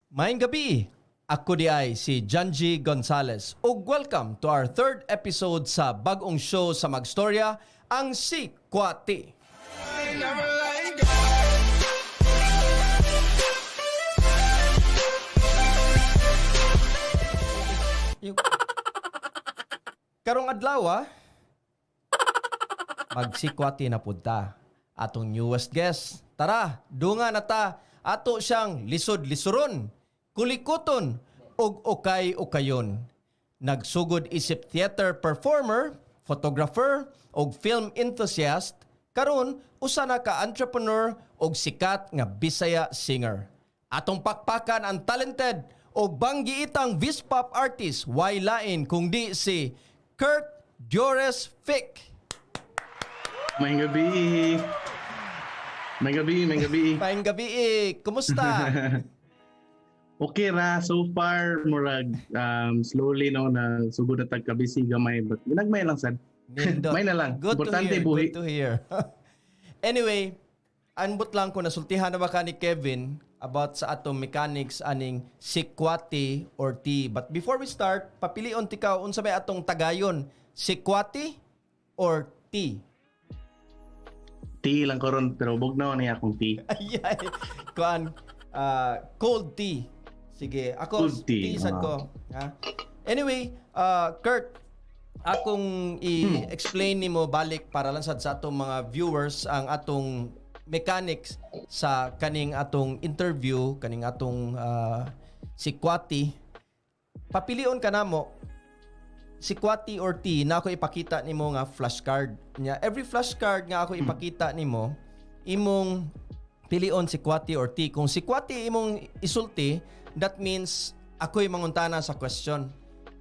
Maayong gabii, ako diay si Janji Gonzalez ug welcome to our third episode sa bag-ong show sa Magstorya, ang Sikwati. Never let go. Karong adlaw, magsikwati na pud ta. Atong newest guest. Tara, dunga na ta. Ato siyang lisod-lisuron, kulikuton, ug ukay-ukayon. Nagsugod isip theater performer, photographer, ug film enthusiast, karon usa na ka entrepreneur ug sikat nga Bisaya singer. Atong pakpakan ang talented ug banggiitang Vispop artist, way lain kung di si Kurt Diores Fick. Maayong gabii. Maayong gabii, maayong gabii. Maayong gabii, eh. Kumusta? Okay ra so far, murag slowly no na sugod na tag kabisi gamay, but ginagmay lang sad. Nindot. May na lang. Good to Importante hear. buhi. Good to hear. Anyway, anbot lang ko nasultihan na ba ka ni Kevin about sa atong mechanics aning sikwati or tea. But before we start, papilion tikaw unsa may atong tagayon, sikwati or tea? Tea lang karon pero bugnaw niya akong tea. Ay, ay. Kuan, cold tea. Sige, ako Cold tea, sad ko. Ha? Anyway, Kurt, akong i-explain nimo balik para lang sad sa atong mga viewers ang atong mechanics sa kaning atong interview, kaning atong sikwati. Papilion ka namo sikwati or tea na ako ipakita nimo nga flashcard. Nya every flashcard nga ako ipakita nimo, imong pilion sikwati or tea. Kung sikwati imong isulti, that means ako'y manguntana sa question.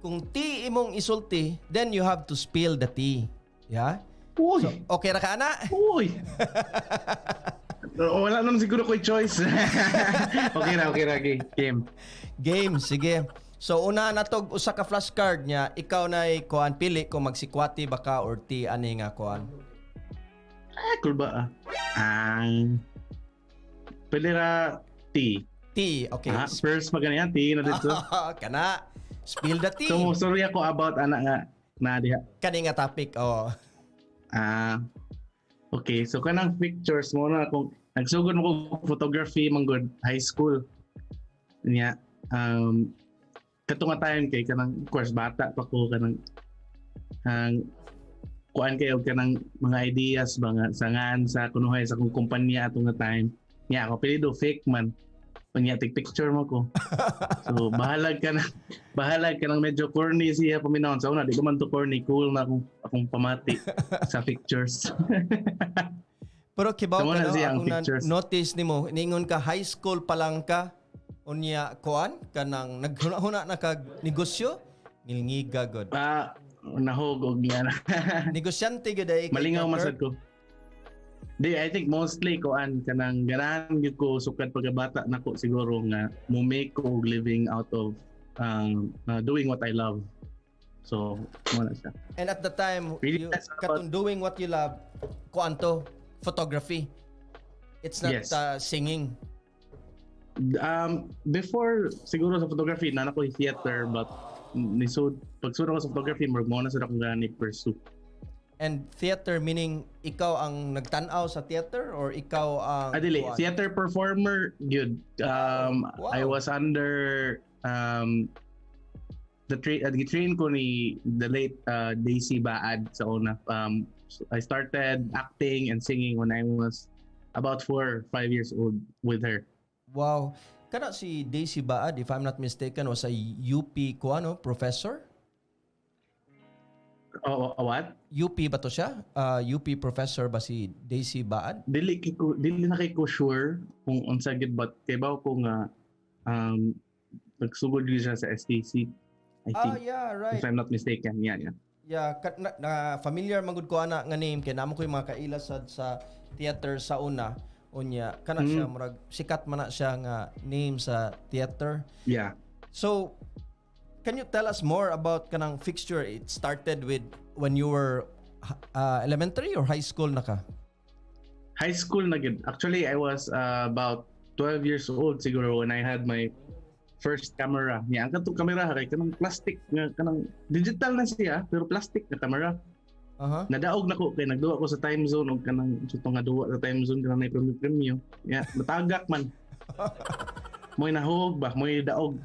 Kung tea imong isulti, then you have to spill the tea. Yeah? Uy. So, okay ra ka ana? Uy. Wala naman siguro ko'y choice. Okay ra, okay. Game. Game, sige. So una na tog usa ka flashcard niya, ikaw na kuan pili kung magsikwati ba ka or tea ani nga kuan. Ah, cool ba? Ah? Ah. Pwede ra tea. Tea, okay. Ah, first magani tea na dito. Kana. Spill the tea. So, sorry ako about ana nga na diha. Kani nga topic, oh. Ah. Okay, so kanang pictures mo na kung nagsugod mo ko photography man gud high school. Niya kato nga time kay kanang, of course, bata pa ko, kanang ang kuan kayo kanang mga ideas ba nga sangan sa kunuhay sa akong kumpanya ato nga time. Niya ako apelyido fake man. Unya tig picture mo ko. So bahalag ka nang medyo corny siya paminawon sa una, di ko man to corny, cool na akong pamati sa pictures. Pero kibaw Tama ka na no, siya ang akong na pictures. notice nimo, ningon ka high school pa lang ka, unya kuan kanang naghuna-huna na kag negosyo, ngilngiga god. Ah, nahog og niya. Negosyante gyud ay kay Malingaw ka, man sad Kurt. ko. Di, I think mostly kuan kanang ganahan gyud ko sukad pagkabata nako siguro nga mo make ko og living out of doing what I love. So, mo na siya. And at the time, Really, you, that's about- katong doing what you love, kuan to, photography. It's not Yes. singing. Before siguro sa photography na ako theater, but nisud pagsud ako sa photography, murag mo na sad akong gani pursue. And theater meaning ikaw ang nagtan-aw sa theater or ikaw ang Ah, dili, kuan? theater performer gyud. I was under the train ko ni the late Daisy Baad sa una. So I started acting and singing when I was about 4 5 years old with her. Wow. Kana si Daisy Baad, if I'm not mistaken, was a UP kuano, professor? Oh, what? UP ba to siya? UP professor ba si Daisy Baad? Dili na kay ko sure kung unsa gid, but kay baw ko nga nagsugod gyud siya sa STC, I Ah, think, yeah, right. if I'm not mistaken. Yeah. Yeah, na familiar man gud ko ana nga name kay namo ko yung mga kaila sa theater sa una. Unya kana siya murag sikat man na siya nga name sa theater. Yeah. So, can you tell us more about kanang fixture? It started with when you were elementary or high school na ka? High school na gid. Actually, I was about 12 years old siguro when I had my first camera. Niya ang katong camera kay kanang plastic nga, kanang digital na siya pero plastic na camera. Nadaog na ko kay nagduwa ko sa Timezone og kanang sa nga duwa sa Timezone, kanang nay premyo premyo. Ya, matagak man. Mo'y nahog ba, mo'y daog.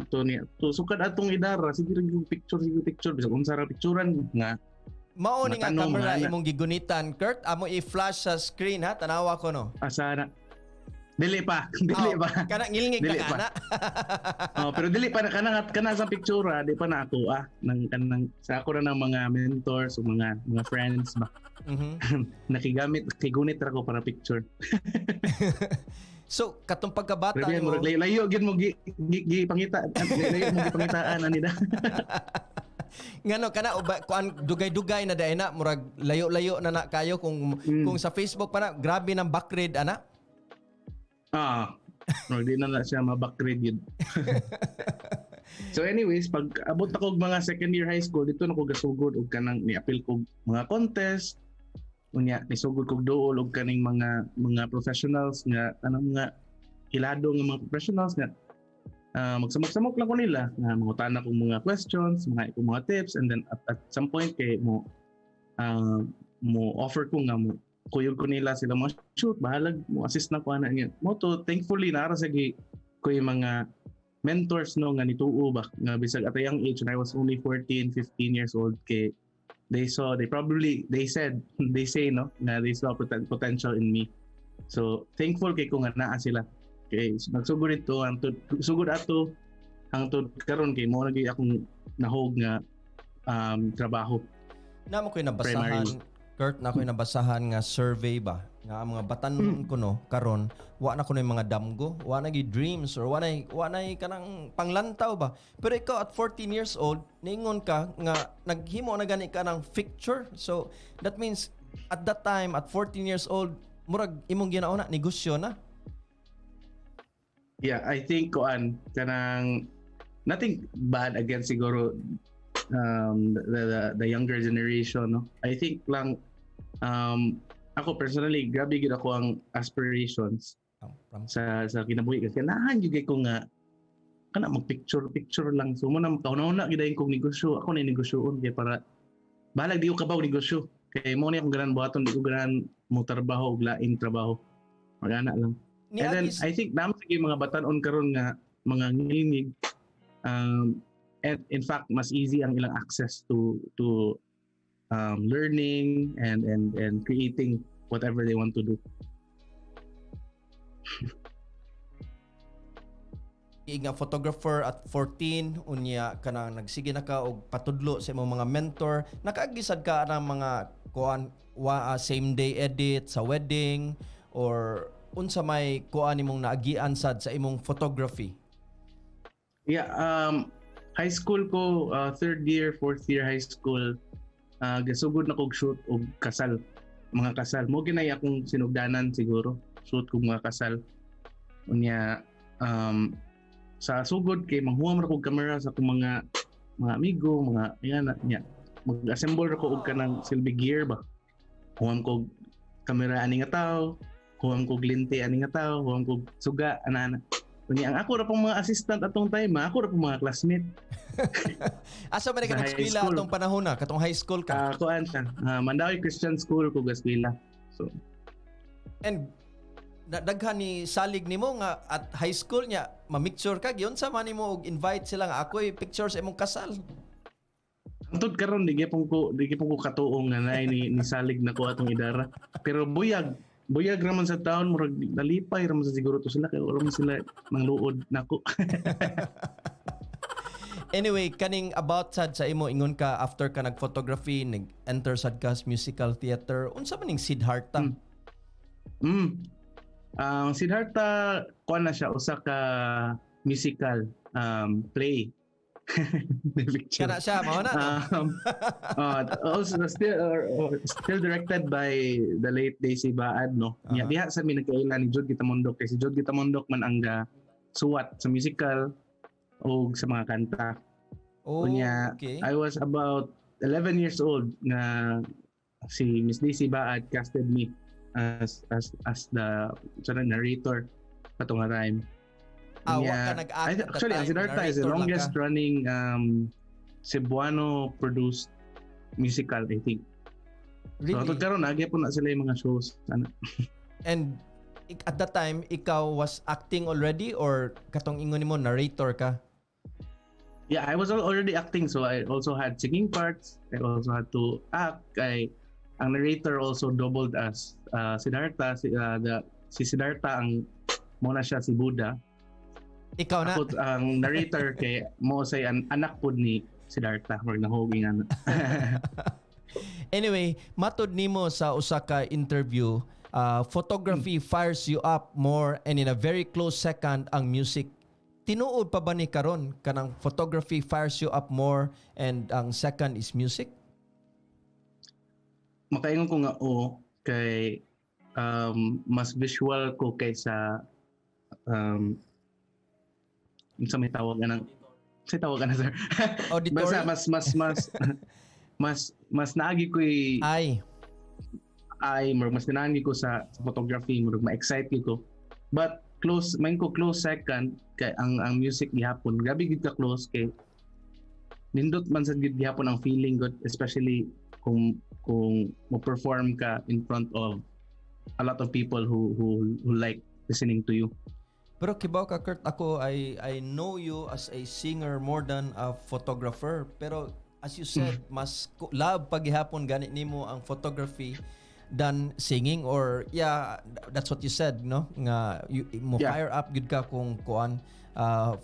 To niya. To sukad atong idara, sige ra yung picture, sige picture bisag unsa ra picturean nga. Mao ni nga Matanong, camera nga na. Imong gigunitan, Kurt. Amo i-flash sa screen ha, tanawa ko no. Asa na. Dili pa, dili Oh, pa. Kana ngilngig Dili ka pa. ana. Oh, pero dili pa na kanang kana sa picture, di pa na ako nang kanang sa ako ra ng mga mentors o mga friends ba. Nakigamit, nakigunit ra ko para picture. So katong pagkabata Grabe nimo, mo layo, layo gyud mo gi pangita, layo mo gipangitaan ani da. Ngano kana uba kuan dugay-dugay na dai na, murag layo-layo na na kayo kung kung sa Facebook pa na, grabe ng backread ana. Ah. No, di na na siya mabackread yun. So anyways, pag abot ako og mga second year high school, dito na ko gasugod og kanang niapil kog mga contest. Unya nisugod kog duol og kaning mga professionals nga anong mga ilado nga mga professionals nga magsamok-samok lang ko nila nga mangutana kong mga questions, mga ikong mga tips, and then at some point kay mo offer ko nga mo kuyog ko nila sila mga shoot, bahalag mo assist na ko ana niya. Mo to, thankfully naara sa gi ko yung mga mentors no nga nituo ba nga bisag at a young age, when I was only 14, 15 years old, kay they saw, they probably, they said, they say no nga they saw potential in me. So thankful kay ko nga naa sila kay nagsugod ito hangtod sugod ato hangtod karon kay mo lagi akong nahog nga trabaho. Namo ko'y nabasahan, Primary. Kurt, na ko'y nabasahan nga survey ba nga ang mga batanon kuno karon wa na kuno yung mga damgo, wa na gi dreams or wa na kanang panglantaw ba. Pero ikaw at 14 years old, niingon ka nga naghimo na gani ka ng picture. So that means at that time, at 14 years old, murag imong ginauna negosyo na. Yeah, I think kuan kanang nothing bad against siguro the younger generation, no. I think lang ako personally, grabe gid ako ang aspirations sa kinabuhi kasi ganahan gyud kay ko nga kana mag-picture picture lang. So mo na kauna-una gid kong negosyo, ako ni negosyoon kay para bahalag di ko kabaw negosyo kay mo ni akong ganahan buhaton, di ko ganahan mo trabaho og laing trabaho, magana lang. Ni And then Agis, I think naman sige mga batan-on karon nga mga ngilingig and in fact mas easy ang ilang access to learning and creating whatever they want to do. Nga photographer at 14, unya kanang nagsige na ka og patudlo sa imong mga mentor, nakaagisad ka ng mga kuan wa same day edit sa wedding or unsa may kuan imong naagian sad sa imong photography? Yeah, high school ko, third year, fourth year high school, gasugod na kog shoot og kasal, mga kasal. Mo ginay akong sinugdanan siguro, shoot kog mga kasal. Unya sa sugod kay manghuam ra kog camera sa akong mga amigo, mga yan nya. Mag-assemble ra ko og kanang silbi gear ba. Huam kog kamera ani nga tao, huam kog lente ani nga tao, huam kog suga ana ana. Unya ang ako ra pong mga assistant atong time, ako ra pong mga classmate. Asa man ka Sa high nag-eskwela school. atong panahon na katong high school ka? Kuan siya. Mandaue Christian School ko gaskwela. So, And daghan ni salig nimo nga at high school niya ma-mixture ka, giunsa man nimo og invite sila nga ako'y picture sa imong kasal? Hangtod karon di gyapon ko katuo nga naay ni salig na ko atong idara. Pero buyag, buyag raman sa taon, murag nalipay raman sa siguro to sila kay wala man sila nangluod nako. Anyway, kaning about sad sa imo, ingon ka after ka nag-photography, nag-enter sad ka sa musical theater. Unsa man ning Siddhartha? Ang Siddhartha, kuan na siya, usa ka musical play. Picture. Kana siya mao na, no? Also still directed by the late Daisy Baad, no. Nya diha sa mi nagkaila ni Jude Gitamondok kay si Jude Gitamondok man ang ga suwat sa musical o sa mga kanta. Unya, I was about 11 years old nga si Miss Daisy Baad casted me as the sort of narrator katong nga time. Ah, wa ka nag-act at the Actually, ang time, Siddhartha is the narrator lang longest ka. Running Cebuano produced musical, I think. Really? So, hantod karon naa gyapon na sila yung mga shows. Ano? And at that time, ikaw was acting already or katong ingon nimo narrator ka? Yeah, I was already acting, so I also had singing parts. I also had to act. Ang narrator also doubled as Siddhartha. Si Siddhartha ang mao na siya si Buddha. Ikaw na. Ako ang narrator kay mao say an anak pud ni Siddhartha or nahuging ana. Anyway, matod nimo sa usa ka interview, photography fires you up more and in a very close second ang music. Tinuod pa ba ni karon kanang photography fires you up more and ang second is music? Makaingon ko nga o kay mas visual ko kaysa unsa may tawag anang sa tawag ana, sir? Auditory? Basta mas naagi ko Ay, ay murag mas ganahan ko sa photography, murag ma-excite ko, but close man ko, close second kay ang music gihapon. Grabe gid ka close kay nindot man sad gid gihapon ang feeling good, especially kung mo perform ka in front of a lot of people who like listening to you. Pero kibaw ka, Kurt, ako I know you as a singer more than a photographer. Pero as you said, mas love pa gihapon ganit nimo ang photography than singing or, yeah, that's what you said, no? Nga you, mo fire up gud ka kung kuan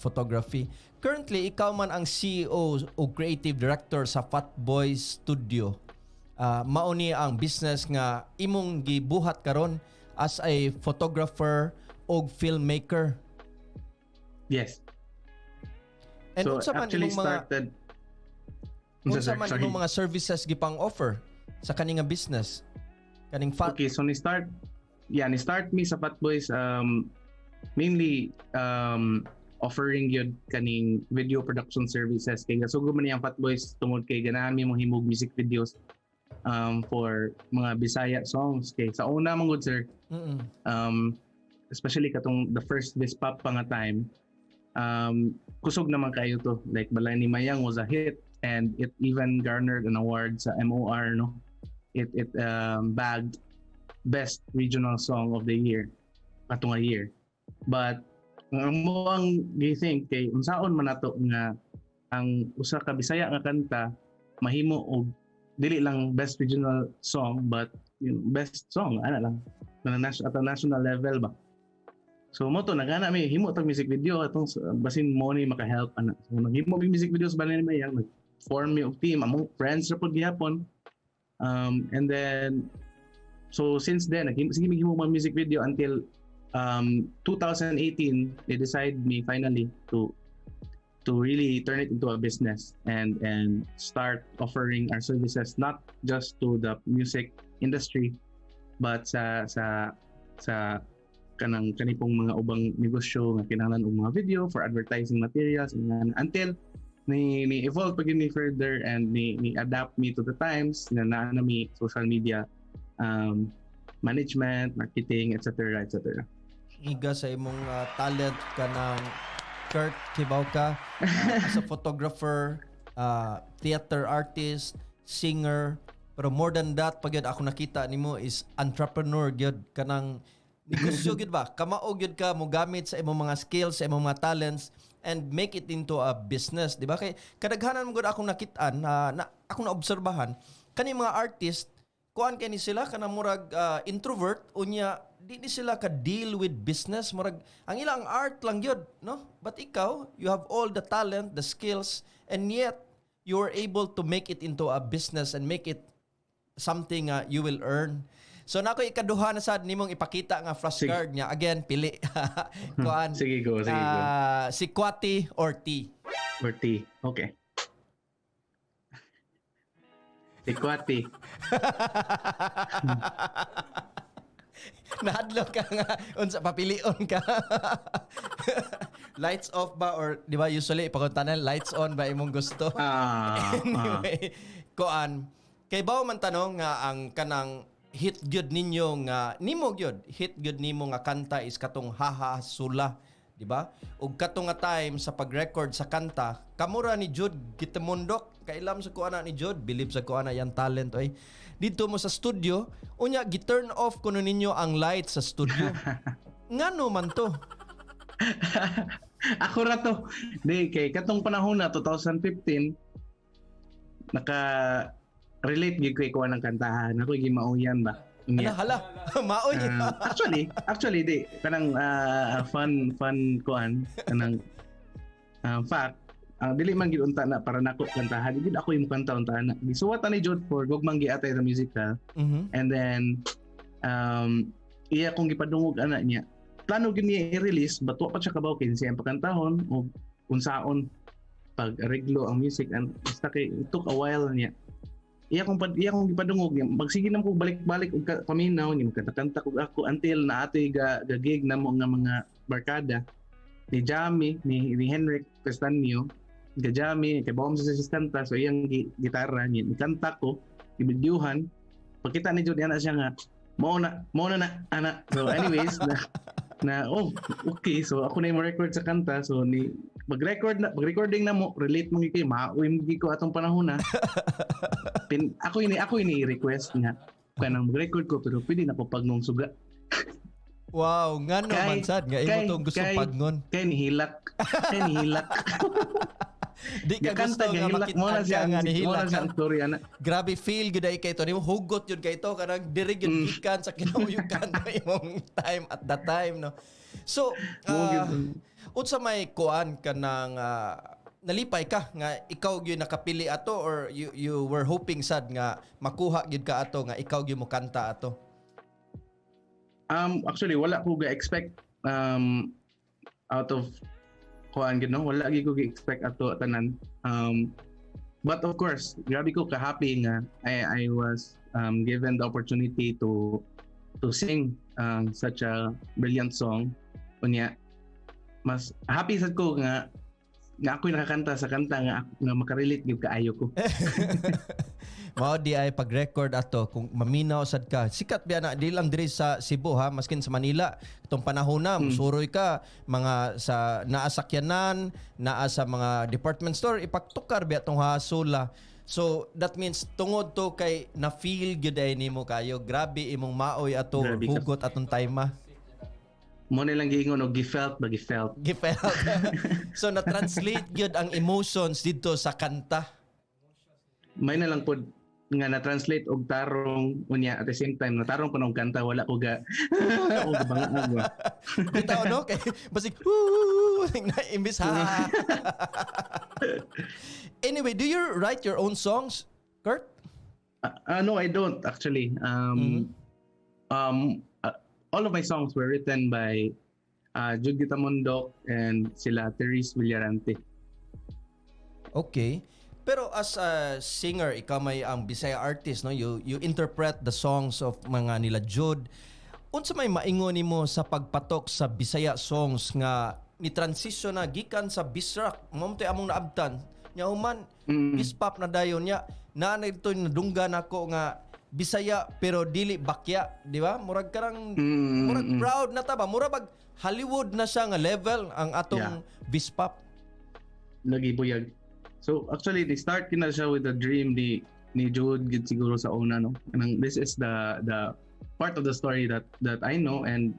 photography. Currently, ikaw man ang CEO o creative director sa Fat Boys Studio. Mao ni ang business nga imong gibuhat karon as a photographer og filmmaker. Yes. And So unsa man actually imong mga started. Unsa, unsa sir? man Sorry. imong mga services gipang offer sa kaning nga business? Kaning Fat Okay, so ni start yeah, ni start me sa Fat Boys mainly offering yun kaning video production services kay gasugod man niyang Fat Boys tungod kay ganahan mi mohimog music videos for mga Bisaya songs kay sa una man gud, sir, especially katong the first Vispop pa nga time, kusog naman kayo to. Like Balay ni Mayang was a hit and it even garnered an award sa MOR, no? It bagged best regional song of the year ato nga year. But ang mo ang gi-think kay unsaon man nato nga ang usa ka Bisaya nga kanta mahimo og dili lang best regional song but best song ana lang na at a national level ba. So mo to nagana mi himo tag music video atong basin mo ni maka-help ana. So naghimo mi music videos Balay ni Mayang, nag-form mi og team among friends ra pud gihapon. And then so since then naghimo sige mi himo mga music video until 2018 they decide me finally to really turn it into a business and start offering our services not just to the music industry but sa kanang kani pong mga ubang negosyo nga kinahanglan og mga video for advertising materials and until ni evolve pa gyud ni further and ni adapt me to the times na naa na mi social media management, marketing, etc., etc. Ngiga sa imong talent ka ng Kurt, kibaw ka as a photographer, theater artist, singer, pero more than that pag yun ako nakita nimo is entrepreneur gyud, kanang negosyo gyud ba, kamao gyud ka mo gamit sa imong mga skills, sa imong mga talents and make it into a business, di ba? Kay kadaghanan mo gud akong nakitaan na akong naobserbahan kani mga artist, kuan kay ni sila kanang murag introvert, unya di ni sila ka deal with business, murag ang ilang art lang gyud, no? But ikaw, you have all the talent, the skills, and yet you are able to make it into a business and make it something you will earn. So nako ikaduha na sad nimong ipakita nga flashcard niya. Again, pili kuan. Sige, go, sige, go. Si Kwati or T? Or T. Okay. Sikwati. Nahadlok ka nga unsa papilion ka. Lights off ba or di ba usually ipakuntanan lights on ba imong gusto? Ah, ah. Anyway, kuan kay bawo man tanong nga ang kanang hit gyud ninyo nga nimo gyud hit gyud nimo nga kanta is katong Haha Sula, di Di ba? Ug kato nga time sa pag-record sa kanta, kamo ra ni Jude Gitamundok, kailam sa ko ana ni Jude, believe sa ko ana yang talent oy. Didto mo sa studio, unya gi-turn off kuno ninyo ang light sa studio. Ngano man to? Ako ra to. Di kay katong panahon na 2015, naka relate gyud ko kuha ng kantahan. Ako gimauyan ba. Hala hala, maoy. Actually di kanang fun fun kuan kanang fact, dili man gid unta na para nako kantahan. Di gid ako yung kanta unta na. Gisuwat ni Jude for Gugmang Giatay the Musical and then iya kong gipadungog ana niya. Plano gid niya i-release but wa pa siya kabaw kinsa ang pakantahon o unsaon pag areglo ang music and basta kay it took a while niya. Iya kong gipadungog niya. Magsige na ko balik-balik og paminaw niya, magkanta-kanta kog ako until na atoy ga gig namo nga mga barkada ni Jamie ni Henrik Castanio. Ga Jamie kay bawom sa kanta, so iyang gitara niya, nikanta ko, gibidyuhan. Pagkita ni Jude ana siya nga mao na na ana. So anyways, na oh, okay, so ako na yung record sa kanta. So ni mag-record na, mag-recording na mo, relate mo kay maoy mo ko atong panahon na pin, ako ini request nga kanang mag-record ko pero pwede na ko pagnong suga. Wow, ngano man sad nga imo tong gusto pagnon? Kay nihilak, kay nihilak. Di ka gusto Gakanta nga gahilak mo na makita siya ka nga ang mo nihilak na siya ka. Ang story ana. Grabe, feel gyud ay kay to nimo, hugot yun kay to kanang diri gyud gikan sa kinauyukan na imong time at that time, no? So, Mo gyud. Unsa may kuan kanang nalipay ka nga ikaw gyud nakapili ato or you were hoping sad nga makuha gyud ka ato nga ikaw gyud mo kanta ato? Actually wala ko ga-expect out of kuan gid, no, wala gyud ko ga-expect ato tanan. But of course, grabe ko ka-happy nga I was given the opportunity to sing such a brilliant song. Unya mas happy sad ko nga ako'y nakakanta sa kanta nga makarelate gyud kaayo ko. Mao di ay pag-record ato kung maminaw sad ka. Sikat biya na di lang diri sa Cebu ha, maskin sa Manila. Itong panahon na, musuroy ka mga sa naa sakyanan, naa sa mga department store, ipagtukar biya tong hasula. So that means tungod to kay na feel gyud ay nimo kayo. Grabe imong maoy ato, Grabe ka. Hugot atong time ah. Mo nilang giingon og gifelt ba, gifelt. Gifelt. So na-translate gyud ang emotions dito sa kanta. May na lang pod nga na-translate og tarong, unya at the same time natarong pa og kanta, wala ko ga og bangag ba. Bitaw, no, kay basig woo na imbis ha. Anyway, do you write your own songs, Kurt? No, I don't actually. All of my songs were written by Jude Gitamundok and sila Therese Villarante. Okay. Pero as a singer, ikaw may ang Bisaya artist, no? You interpret the songs of mga nila Jude. Unsa may maingon nimo sa pagpatok sa Bisaya songs nga ni transition na gikan sa Bisrak, mao man among naabtan. Nya human Bispop na dayon niya na na ito nadunggan nako nga Bisaya pero dili bakya, di ba? Murag karang murag proud na ta ba? Murag bag Hollywood na siya nga level ang atong Bispop. Lagi, buyag. So actually they start kina siya with the dream ni Jude gid siguro sa una, no. Kanang this is the part of the story that I know and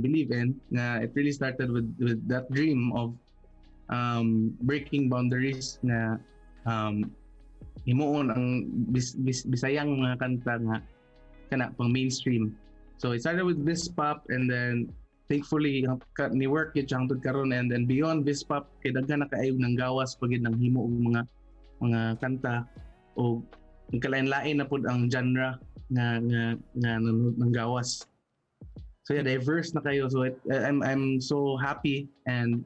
believe in nga it really started with that dream of breaking boundaries nga himuon ang Bisayang mga kanta nga kana pang mainstream. So it started with Bispop and then thankfully ni work gyud siya hangtod karon and then beyond Bispop kay daghan na kaayo nang gawas pag nang himo og mga kanta o kalain-lain na pud ang genre nga nang gawas. So yeah, diverse na kayo. So I'm so happy and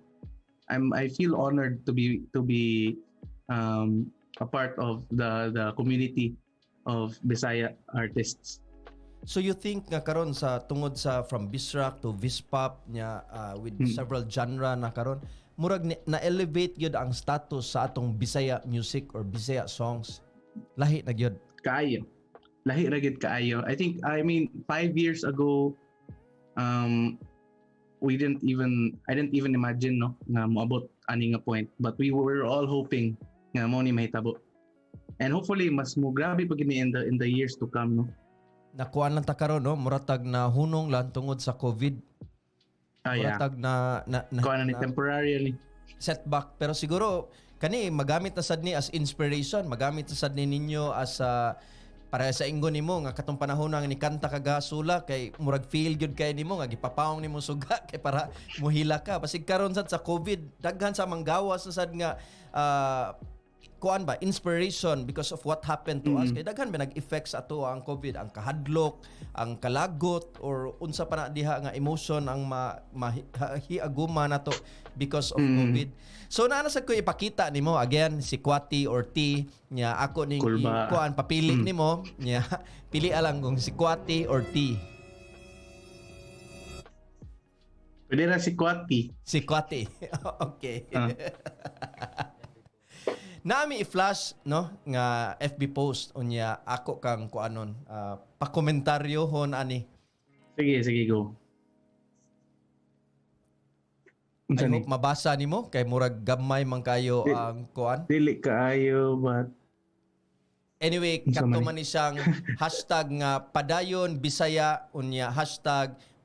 I feel honored to be a part of the community of Bisaya artists. So you think nga karon sa tungod sa from Bisrak to Vispop nya with several genre na karon, murag na-elevate gyud ang status sa atong Bisaya music or Bisaya songs? Lahi na gyud. Kaayo. Lahi ra gyud kaayo. I think, I mean, 5 years ago, we didn't even I didn't even imagine, no, nga moabot ani nga point, but we were all hoping nga mo ni mahitabo and hopefully mas mo grabe pa gini in the years to come, no. Nakuan lang ta karon, no, muratag na hunong lang tungod sa COVID. Ah, yeah. Muratag na Kuan na ni na temporarily. Setback, pero siguro kani magamit na sad ni as inspiration, magamit na sad ni ninyo as para sa ingon nimo nga katong panahon nga ni kanta ka gasula kay murag feel good kay nimo nga gipapawong nimo suga kay para muhila ka. Basig karon sad sa COVID, daghan sa manggawas na sad nga kuan ba, inspiration because of what happened to us, kay daghan ba nag-effect sa ato ang COVID, ang kahadlok, ang kalagot, or unsa pa na diha nga emotion ang ma, mahiaguma nato because of COVID. So naa na sad ko ipakita nimo again si Kwati or T nya ako ning Kulba. Kuan, papili nimo nya, pili lang kung si Kwati or T. Pwede ra si Kwati. Si Kwati. Okay. Ah. Nami i-flash, no, nga FB post, unya ako kang kuanon, pakomentaryo hon ani. Sige, sige, go. I Unsa ni? hope mabasa nimo kay murag gamay man kayo ang kuan. Dili kaayo, but Anyway, Unsa kato man ni? Man ni siyang hashtag nga padayon Bisaya, unya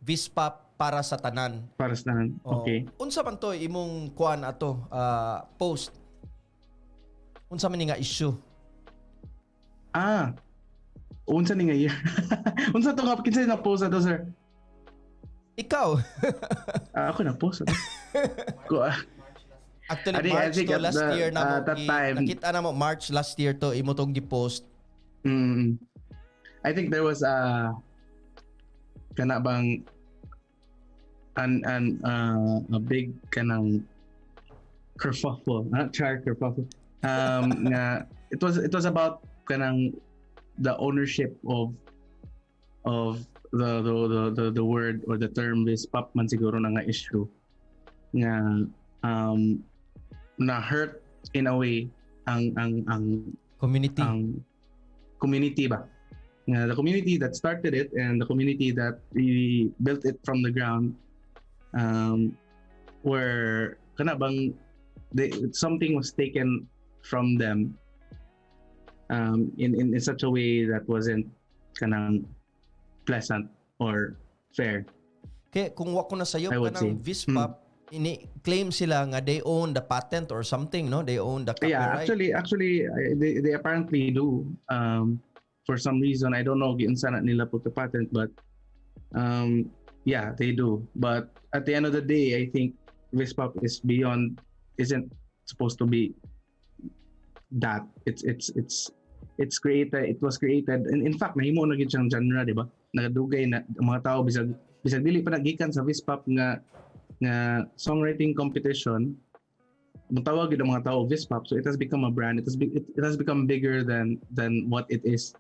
#Vispop para sa tanan. Para sa tanan. Oh, Okay. unsa man to imong kuan ato, post? Unsa man ni nga issue? Ah. Unsa ni nga year? Unsa to nga, kinsa na post ato, sir? Ikaw. Ah, ako na post ato. Ko ah. Actually, I March think to at last year na mo that time- nakita na mo March last year to imo tong gi-post. I think there was a kana bang an an a big kanang kerfuffle, not char kerfuffle. Nga it was about kanang the ownership of the word or the term Vispop man siguro na nga issue nga na hurt in a way ang Community. Ang community ba nga, the community that started it and the community that really built it from the ground, where kana bang something was taken from them in such a way that wasn't kanang pleasant or fair. Kaya kung wa ko na sayo I would kanang say. Vispop, ini claim sila nga they own the patent or something, no? They own the copyright. Yeah, actually, they apparently do. For some reason, I don't know giunsa na nila pagka-patent, but yeah, they do. But at the end of the day, I think Vispop is beyond, isn't supposed to be that. It's created. It was created, and in fact, nahimo na gyud siyang genre, di ba? Nagadugay na ang mga tao bisag dili pa nagikan sa Vispop nga songwriting competition, mutawag gyud ang mga tao Vispop. So it has become a brand. It has become bigger than what it is.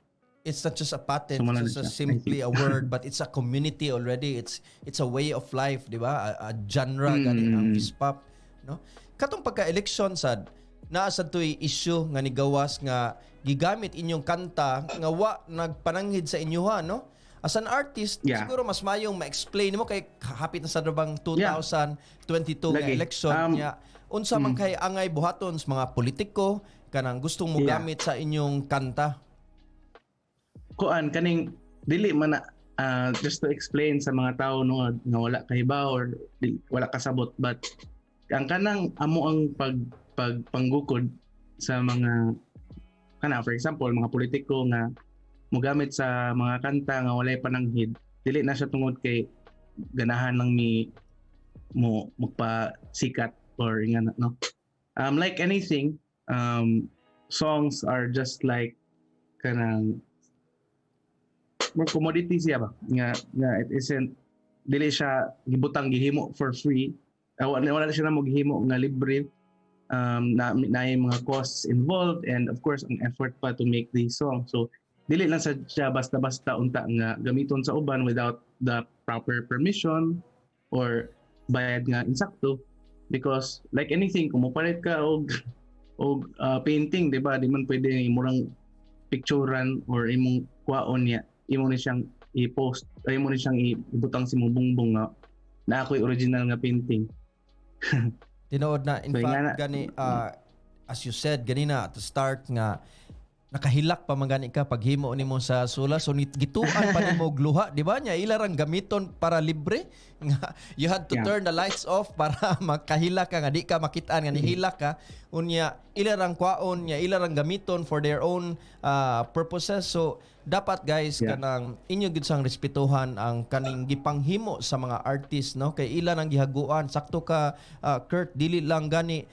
It's not just a patent, So, wala it's na just siya, I simply a word, but it's a community already. It's a way of life, di ba? A genre gani ang Vispop, no? Katong pagka-election sad, naa sad to'y issue nga nigawas nga gigamit inyong kanta nga wa nagpananghid sa inyoha, no? As an artist, siguro mas mayong ma-explain mo kay hapit na sa bang 2022 nga Lagi. election niya. Unsa man kay angay buhaton sa mga politiko kanang gustong mogamit sa inyong kanta? Kuan, kaning dili man na, just to explain sa mga tao, no, nga wala kahibaw or wala kasabot, but ang kanang amo ang pag pagpanggukod sa mga kana, for example, mga politiko nga mogamit sa mga kanta nga walay pananghid, dili na siya tungod kay ganahan lang mi mo magpa sikat or nga, no. Like anything, songs are just like kanang more commodity siya ba nga it isn't, dili siya gibutang, gihimo for free. Wala siya na mo gihimo nga libre, na mga costs involved and of course ang effort pa to make the song. So dili lang sa siya basta-basta unta nga gamiton sa uban without the proper permission or bayad nga insakto, because like anything, kung mopalit ka og painting, di ba, di man pwede imong picturean or imong kuwaon niya, imo ni siyang i-post ay imo ni siyang ibutang sa imong bungbong nga Na ako'y original nga painting. Tinuod na. In So, fact, nga na- gani, as you said ganina at the start nga nakahilak pa man gani ka paghimo nimo sa sula, so gituan pa nimo og luha, di ba? Nya ila rang gamiton para libre nga you had to turn the lights off para makahilak ka nga di ka makitaan nga nihilak ka. Unya ila rang kwaon, nya ila rang gamiton for their own purposes. So dapat, guys, kanang inyo gid sang respetuhan ang kaning gipanghimo sa mga artist, no, kay ila nang gihaguan. Sakto ka, Kurt, dili lang gani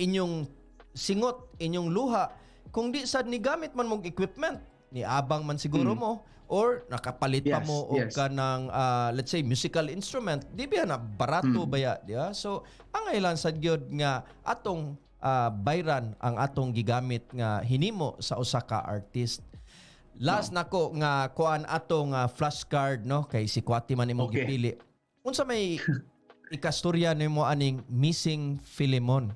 inyong singot, inyong luha, kung di sad ni gamit man mong equipment, ni abang man siguro mo or nakapalit pa mo og kanang let's say musical instrument, di ba na barato baya, di ba? So ang ilan sad gyud nga atong bayran ang atong gigamit nga hinimo sa usa ka artist. Last nako nga kuan, atong flashcard, no, kay si Kwati man imong gipili. Unsa may ikastorya nimo aning Missing Filemon?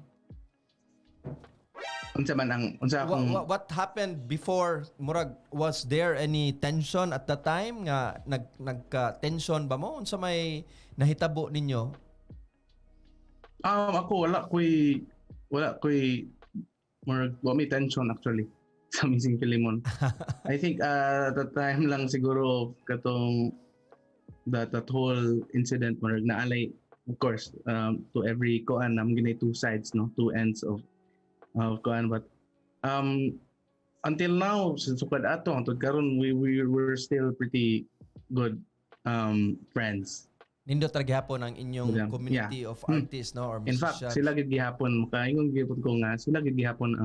Unsa man ang unsa akong What happened before? Murag was there any tension at the time nga nagka tension ba mo? Unsa may nahitabo ninyo? Ako wala ko'y murag wa may tension actually sa Missing Filemon. I think at the time lang siguro katong that whole incident, murag naalay, of course, to every koan am ginay two sides, no, two ends of koan, but until now, sa sukad ato hangtod karon, we were still pretty good friends. Nindot ra gihapon ang inyong community of artists, no, or In fact, musicians. Sila gid gihapon, makaingon gihapon ko nga sila gid gihapon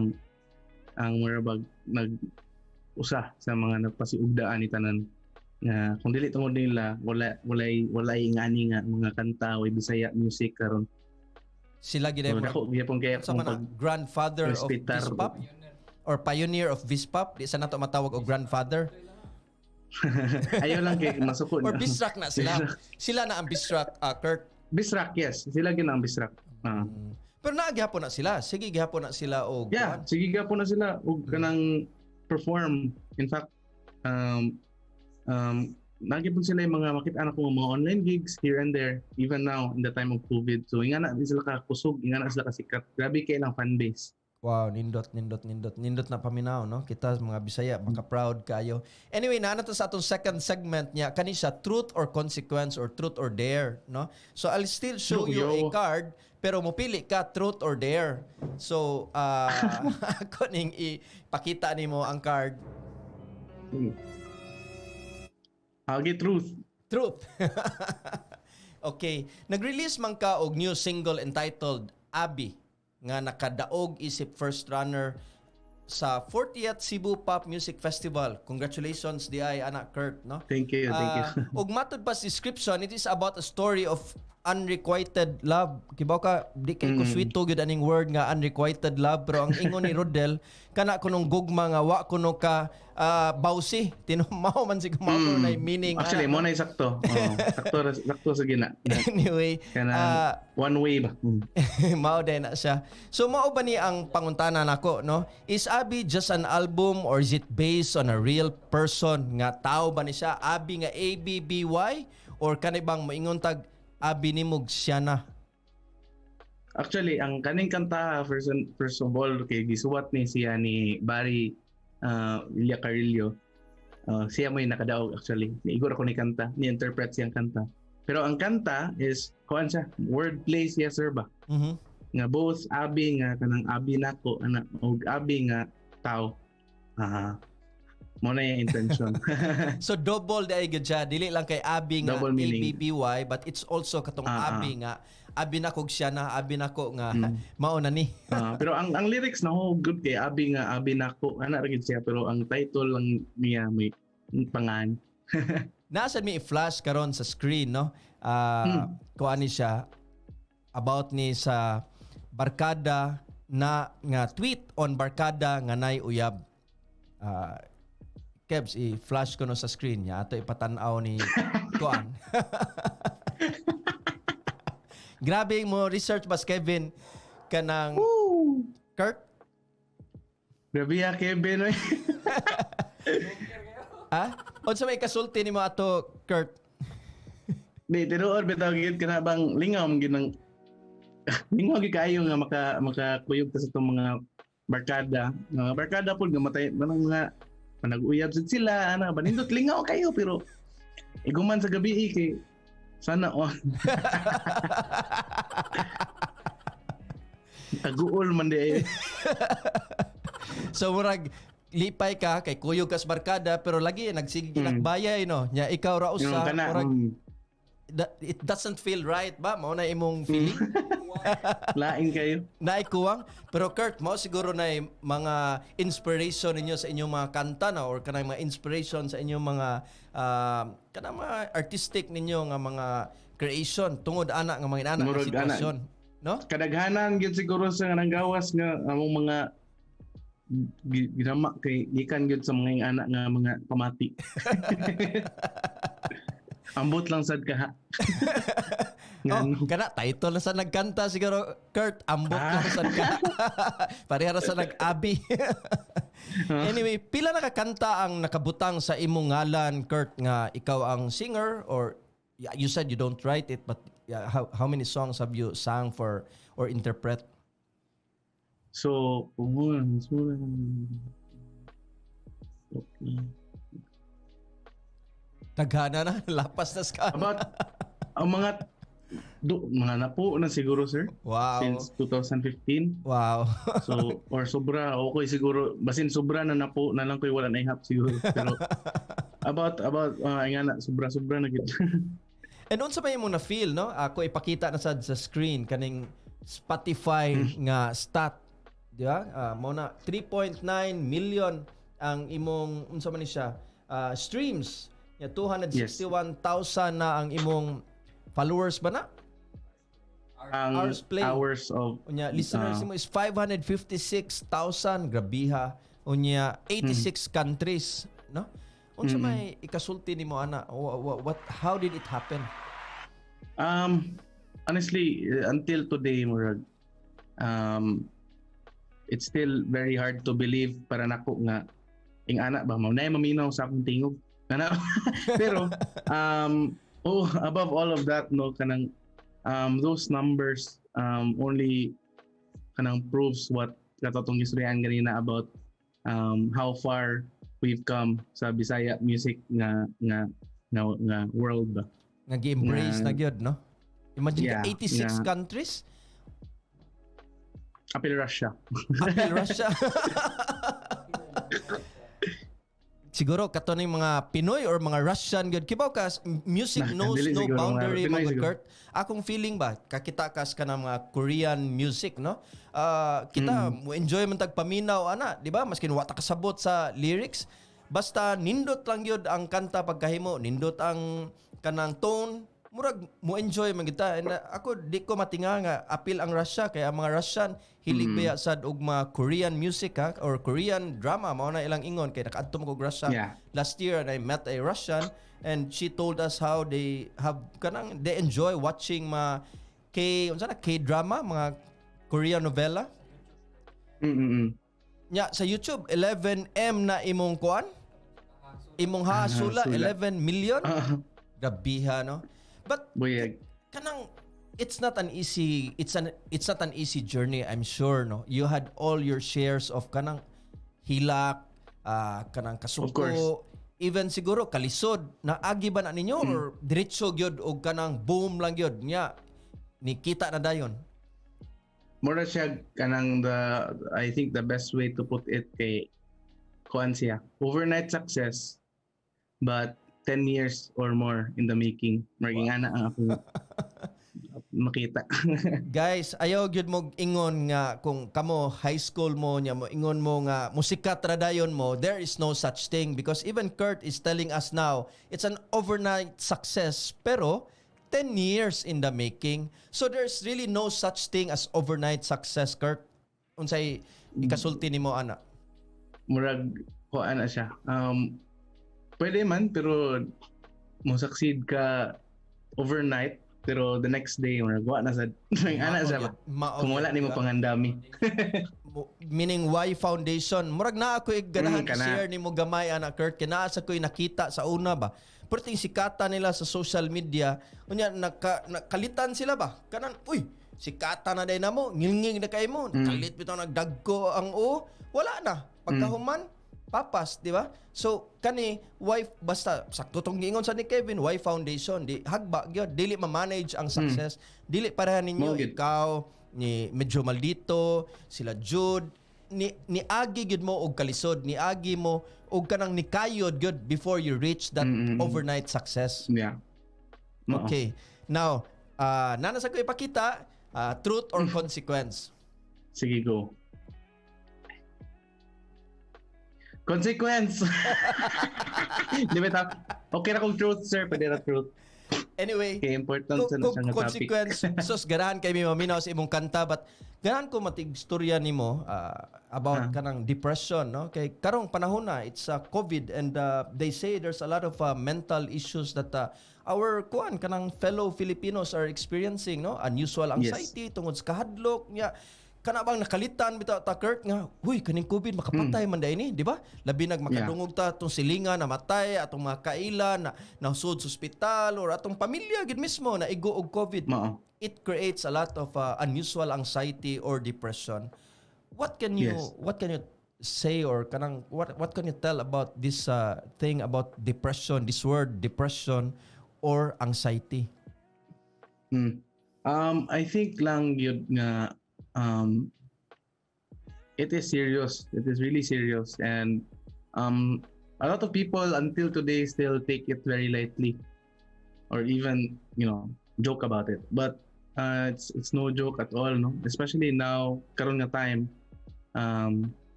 ang murabag nag usa sa mga nagpasiugdaan ni tanan nga kung dili tungod nila, wala walay walay ngani nga mga kanta o Bisaya music karon. Sila gid So, ay dako gihapon kaya sa kung man pag grandfather of respetar. Vispop or pioneer of Vispop, di sa nato matawag og grandfather. Ayaw lang kay masuko Or na. Bisrak na sila. Sila na ang Bisrak, Kurt. Bisrak, yes. Sila gid ang Bisrak. Ah. Pero naa gihapon na sila. Sige gihapon na sila og Yeah, sige gihapon na sila og kanang perform. In fact, nagyapon sila yung mga makita na ko mga online gigs here and there even now in the time of COVID. So ingana din sila kakusog, ingana sila kasikat. Grabe kay ilang fan base. Wow, nindot, nindot, nindot. Nindot na paminaw, no? Kita mga Bisaya, maka proud kayo. Anyway, naa na to sa atong second segment niya. Kani siya, truth or consequence or truth or dare, no? So I'll still show you a Yo. card, pero mopili ka truth or dare. So, ako ning ipakita nimo ang card. I'll get truth. Truth. Okay. Nag-release man ka og new single entitled Abby nga nakadaog isip first runner sa 40th Cebu Pop Music Festival. Congratulations diay anak, Kurt, no? Thank you, thank you. Ug matud pa sa description, it is about a story of unrequited love. Kibaw ka, di kay ko sweet gyud aning word nga unrequited love, pero ang ingon ni Rodel, kana kunong gugma nga wa kuno ka bawsi. Tinumao man siguro mao kuno na meaning. Actually, ana. mo na sakto. Oh, sakto sakto sa gina. Anyway, Kanang one way ba? Mao din na siya. So mao ba ni ang pangutana nako, no? Is Abby just an album or is it based on a real person nga tao ba ni siya? Abby nga A B B Y or kani bang moingon tag Abby nimog siya na? Actually, ang kaning kanta, first of all, kay gisuwat ni siya ni Barry Villa Carillo. Siya mo yung nakadaog actually. Niigor ako ni kanta, ni-interpret siyang kanta. Pero ang kanta is kuan siya, wordplay siya, sir, ba? Nga both abi nga kanang abi nako ana og abi nga tao. Ah. Mo na yung intention. So double diay gyud siya, dili lang kay Abby nga Double A meaning. B B Y, but it's also katong Abby nga abi nako siya na, abi nako nga mao na ni. Ah, pero ang lyrics na ho good kay abi nga abi nako ana ra gid siya, pero ang title lang niya may pangan. Nasa mi i-flash karon sa screen, no? Ah, kuan ni siya about ni sa barkada na nga tweet on barkada nga nay uyab. Ah, Kebs, i-flash ko no sa screen niya ato ipatan-aw ni kuan. Grabe mo research bas Kevin kanang Kurt. Grabe ya Kevin, oy. Ha? Unsa may kasulti nimo ato, Kurt? Di tinuod bitaw gyud, kana bang lingaw man gyud ng lingaw gyud kaayo nga makakuyog ta sa itong mga barkada. Mga barkada pud nga matay manang mga manag-uyab sad sila ana ba, nindot, lingaw kayo, pero iguman sa gabi eh, kay sana oh. Taguol man di ay. So murag lipay ka kay kuyog ka sa barkada, pero lagi nagsige nakbayay, no? Nya ikaw ra Yung usa kana murag it doesn't feel right ba, mao na imong feeling? Lain kayo. Naikuwang. Pero Kurt, mo siguro na mga inspiration ninyo sa inyong mga kanta na or kanang mga inspiration sa inyong mga kanang mga artistic ninyo nga mga creation tungod ana nga mga inana nga Murag ana. sitwasyon, no? Kadaghanan gyud siguro sa nanggawas nga among mga ginama kay gikan gyud sa mga ingana nga mga pamati. Ambot lang sad ka. Oh, Ngano? kana title na sa nagkanta siguro, Kurt, "Ambot lang sad ka." Pareha ra sa nag-abi. Anyway, pila na kakanta ang nakabutang sa imong ngalan, Kurt, nga ikaw ang singer? Or yeah, you said you don't write it, but yeah, how many songs have you sang for or interpret? So, one, two, okay. Daghana na, lapas na sa About ang mga mga napo na siguro, sir, since 2015. So or sobra, okay siguro, basin sobra na napo na lang ko'y wala na ihap siguro, pero about nga na sobra sobra na gid. And unsa may mo na feel, no? Ako ipakita na sad sa screen kaning Spotify nga stat, di ba? Mo na 3.9 million ang imong, unsa man ni siya, streams. Ya, 261,000 na ang imong followers ba na? Ang Hours play. Hours of Unya listeners mo is 556,000, grabiha. Unya 86 countries, no? Unsa may ikasulti nimo ana? What how did it happen? Honestly, until today, murag, it's still very hard to believe para nako nga ing ana ba mo na maminaw sa akong tingog. Kana pero oh, above all of that, no, kanang those numbers only kanang proves what katong gistoryahan ganina about how far we've come sa Bisaya music nga world ba. Nga gi-embrace na gyud, no? Imagine ka, Yeah, 86 countries. Apil Russia. Apil Russia. Siguro kato ning mga Pinoy or mga Russian gyud. Kibaw ka, music Nah, knows dili no siguro, mga boundary, Pinoy mga siguro. Kurt. Akong feeling ba, kakita kas ka ng mga Korean music, no? Ah, kita mo enjoy man tag paminaw ana, di ba? Maskin wa ta kasabot sa lyrics, basta nindot lang gyud ang kanta pagkahimo, nindot ang kanang tone, murag mo enjoy man kita. And ako di ko matinga nga apil ang Russia kay ang mga Russian hilig baya sad og mga Korean music ha, or Korean drama, mao na ilang ingon kay nakaadto mo kog Russia last year and I met a Russian and she told us how they have kanang they enjoy watching mga K, unsa na, K drama, mga Korean novela. Nya sa YouTube 11M na imong kuan, imong hasula, Hasula. 11 million. Grabiha, no? But Buyag. Kanang it's not an easy journey, I'm sure, no? You had all your shares of kanang hilak, kanang Of kasuko, course. even siguro kalisod na agi ba na ninyo or diretso gyud og kanang boom lang gyud nya ni kita na dayon? Mura siya kanang the I think the best way to put it kay kuan siya. Overnight success, but 10 years or more in the making. Maging ana ang akong makita. Guys, ayaw gyud mo ingon nga kung kamo high school mo nya mo ingon mo nga musikat ra dayon mo, there is no such thing, because even Kurt is telling us now it's an overnight success pero 10 years in the making. So there's really no such thing as overnight success, Kurt. Unsay ikasulti nimo ana? Murag kuan na siya. Pwede man, pero mo succeed ka overnight pero the next day murag wa na sad. Ana siya ba? Mao Kung wala gyud, nimo diba? pangandami. Meaning Y Foundation. Murag na ako ganahan Kana. Share nimo gamay ana, Kurt, kay naa sa ko'y nakita sa una ba. Pero sikata nila sa social media, unya naka, nakalitan sila ba? Kanang uy, sikata na day namo, ngilngig na kay mo. Kalit bitaw nagdagko ang o, wala na. Pagkahuman, papas, di ba? So kani Y, basta sakto tong giingon sa ni Kevin, Y Foundation, di hagba gyud, dili ma-manage ang success. Dili pareha ninyo. Mao gyud. Ikaw ni medyo maldito, sila Jude, ni niagi gyud mo og kalisod, niagi mo og kanang nikayod gyud before you reach that overnight success. Yeah. Oo. Okay. Now, nana sa ko ipakita, truth or consequence. Sige, go. Consequence! Di ba ta? Okay na kung truth, sir. Pwede na truth. Anyway, Okay, important sa na kung siya nga topic. consequence, sus, ganahan kay mi maminaw sa imong kanta, but ganahan ko matig-storya nimo about kanang depression, no? Kay karong panahon na, it's COVID and they say there's a lot of mental issues that our kuan kanang fellow Filipinos are experiencing, no? Unusual anxiety tungod sa kahadlok nya, kana bang nakalitan bitaw ta, Kurt, nga huy, kaning COVID makapatay man diay ni, di ba? Labi nag makadungog ta atong silingan namatay, atong mga kaila na nasud sa ospital or atong pamilya gid mismo na igo og COVID. Mao. It creates a lot of unusual anxiety or depression. What can you What can you say or kanang what can you tell about this thing about depression, this word depression or anxiety? I think lang yun nga it is serious. It is really serious and a lot of people until today still take it very lightly or even joke about it. But it's no joke at all, no? Especially now karon nga time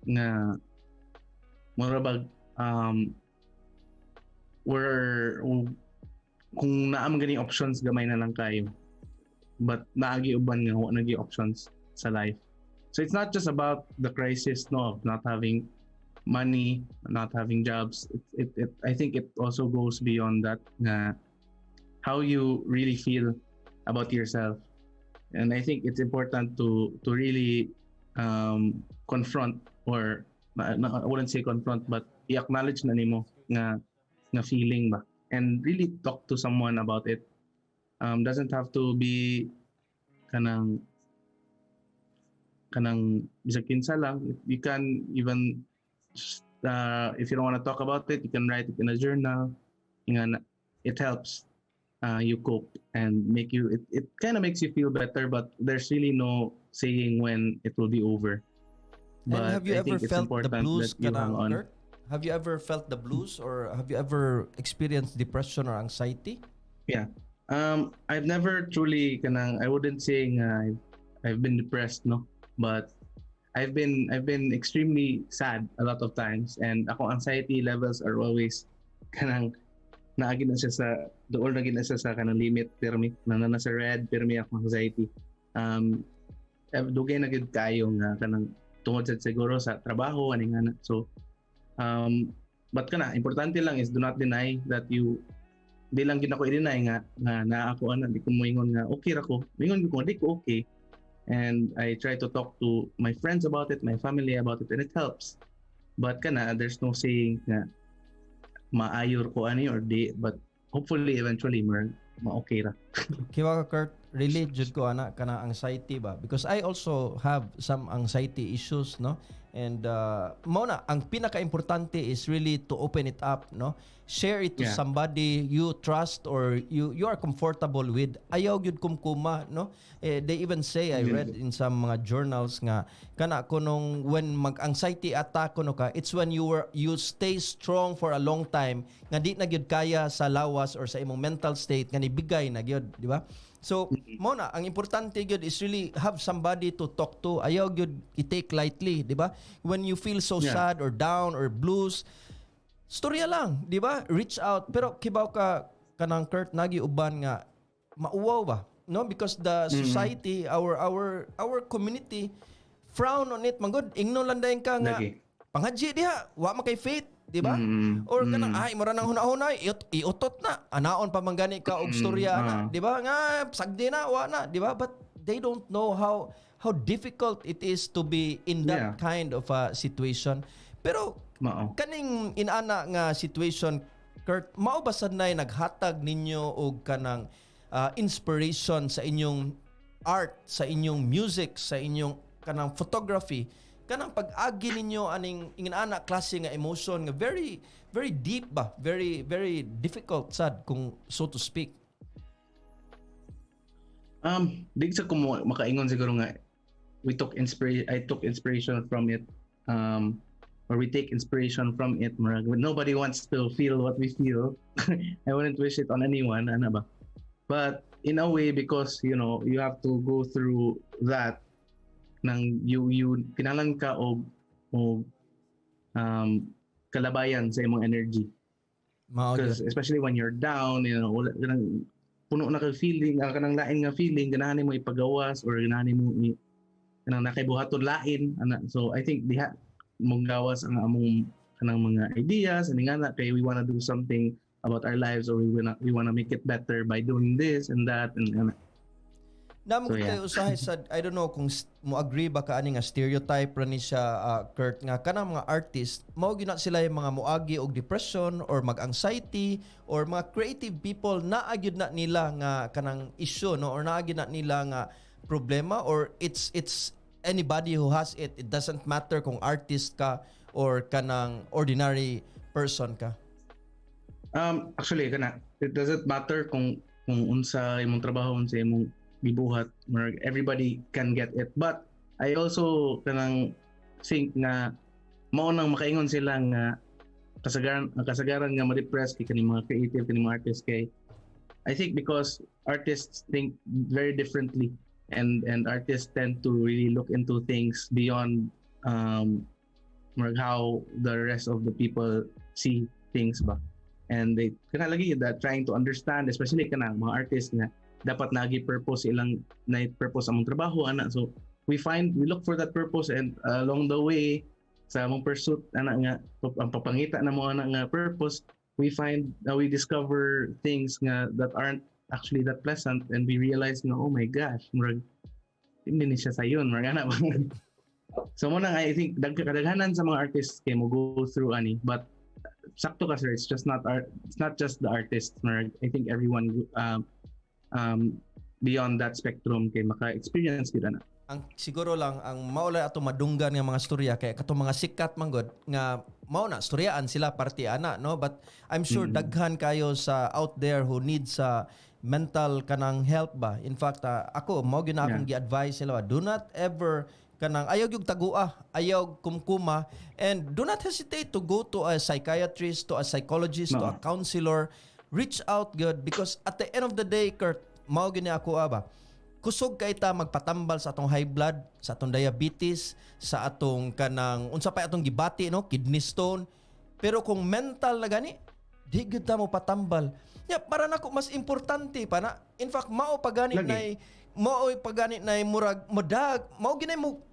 nga mura bag we're kung naa man gani options, gamay na lang kayo, but naagi uban nga wa nagi options sa life. So it's not just about the crisis, no, of not having money, not having jobs. It I think it also goes beyond that nga how you really feel about yourself. And I think it's important to really confront or na, I wouldn't say confront, but i-acknowledge na nimo nga feeling ba and really talk to someone about it. Doesn't have to be kanang bisag kinsa lang. You can even if you don't want to talk about it, you can write it in a journal nga na, it helps you cope and make you it kind of makes you feel better, but there's really no saying when it will be over. And But have you I ever think it's felt the important blues that you hang kanang on. Kurt? Have you ever felt the blues or have you ever experienced depression or anxiety? Yeah. I've never truly kanang, I wouldn't say nga I've been depressed, no. But I've been extremely sad a lot of times and ako anxiety levels are always kanang naagi na siya sa dool na gid na siya sa kanang limit pirmi na nasa red pirmi akong anxiety. Dugay na gid kayo nga kanang tungod sa siguro sa trabaho ani nga na. So but kana importante lang is do not deny that you, di lang gid ako i-deny nga naa ako ana. Di ko moingon nga okay ra ko. Moingon ko di ko okay and I try to talk to my friends about it, my family about it, and it helps. But kana there's no saying nga maayor ko ani or di, but hopefully eventually mer ma-okay ra. Kiwa ka, Kurt, really jud ko ana kana anxiety ba, because I also have some anxiety issues, no? And mao na ang pinaka-importante is really to open it up, no? Share it to somebody you trust or you are comfortable with. Ayaw gyud kumkuma, no? Eh, they even say, I read in some mga journals nga kana kunong when mag-anxiety attack kuno ka, it's when you stay strong for a long time nga di na gyud kaya sa lawas or sa imong mental state nga nibigay na gyud, di ba? So mo na ang importante gyud is really have somebody to talk to. Ayaw gyud i-take lightly, di ba? When you feel so sad or down or blues, storya lang, di ba? Reach out. Pero kibaw ka kanang Kurt, nagi uban nga mauwaw ba? No, because the society, our community frown on it manggod. Ingnon lang dayon ka nga Lagi. Panghaji diha, wa man kay faith, di ba? Mm. Or kanang ay mura nang huna-huna, iutot na. Anaon pa man gani ka og storya na, di ba? Nga sagdi na, wa na, di ba? But they don't know how how difficult it is to be in that kind of a situation. Pero Mao. Kaning inana nga situation, Kurt, mao ba sad nay naghatag ninyo og kanang inspiration sa inyong art, sa inyong music, sa inyong kanang photography, kanang pag-agi ninyo aning inana klase nga emotion nga very very deep ba, very very difficult sad kung so to speak? Di sa ko makaingon siguro nga we took inspiration I took inspiration from it, or we take inspiration from it. Murag, nobody wants to feel what we feel. I wouldn't wish it on anyone, ana ba? But in a way, because you have to go through that nang you kinahanglan ka og kalabayan sa imong energy. Mao Because gyud. Especially when you're down, wala kanang puno na kag feeling, ang kanang lain nga feeling, ganahan nimo ipagawas or ganahan nimo i kanang nakay buhaton lain ana. So I think diha mong gawas ang among kanang mga ideas ani nga na kay we wanna do something about our lives or we wanna make it better by doing this and that and ana. Namo So, yeah. kayo usahay sa, I don't know kung mo agree ba ka ani nga stereotype ra ni siya, Kurt, nga kanang mga artist mao gyud na sila yung mga muagi og depression or mag-anxiety or mga creative people, naa gyud na nila nga kanang issue, no, or naa gyud na nila nga problema, or it's anybody who has it, it doesn't matter kung artist ka or kanang ordinary person ka? Actually kana, it doesn't matter kung unsa imong trabaho, unsa imong gibuhat, murag everybody can get it. But I also kanang think nga mao nang makaingon sila nga kasagaran, ang kasagaran nga ma-depress kay kaning mga creative, kaning mga artist, kay I think because artists think very differently and artists tend to really look into things beyond murag how the rest of the people see things ba, and they kana lagi that trying to understand, especially kanang mga artists nga dapat nagi purpose ilang na purpose among trabaho ana. So we look for that purpose and along the way sa among pursuit ana nga ang papangita na mo ana nga purpose, we discover things nga that aren't actually that pleasant and we realize nga, "Oh my gosh, murag hindi ni siya sayon," murag ana ba. So mao na I think kadaghanan sa mga artists kay mo go through ani. But sakto ka, sir, it's just not art, it's not just the artists. Murag, I think everyone beyond that spectrum kay maka-experience gyud ana. Ang siguro lang ang maulay ato madunggan nga mga storya kay katong mga sikat man gud nga mao na storyaan sila parte ana, no? But I'm sure daghan kayo sa out there who needs sa mental kanang help ba. In fact, ako mao gyud na akong gi-advise sila, do not ever kanang ayaw gyud tagua, ayaw kumkuma, and do not hesitate to go to a psychiatrist, to a psychologist, to No. a counselor. Reach out gud, because at the end of the day, Kurt, mao gyud ni ako ba, kusog kay ta magpatambal sa atong high blood, sa atong diabetes, sa atong kanang unsa pa atong gibati, no, kidney stone. Pero kung mental na gani, di gyud ta mo patambal. Ya, para nako mas importante pa na. In fact, mao pa gani Lagi. nay mao pa gani nay murag modag mao ginay mo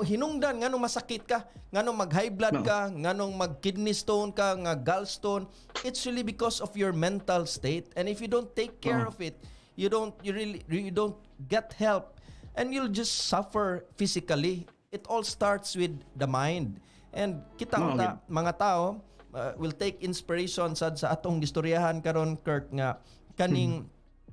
hinungdan nganong masakit ka, nganong mag high blood No. ka, nganong mag kidney stone ka, nga gallstone. It's really because of your mental state, and if you don't take care Oo. Of it, you don't you really you don't get help and you'll just suffer physically. It all starts with the mind. And kita No, unta mga tao will take inspiration sad sa atong gistoryahan karon, Kurt, nga kaning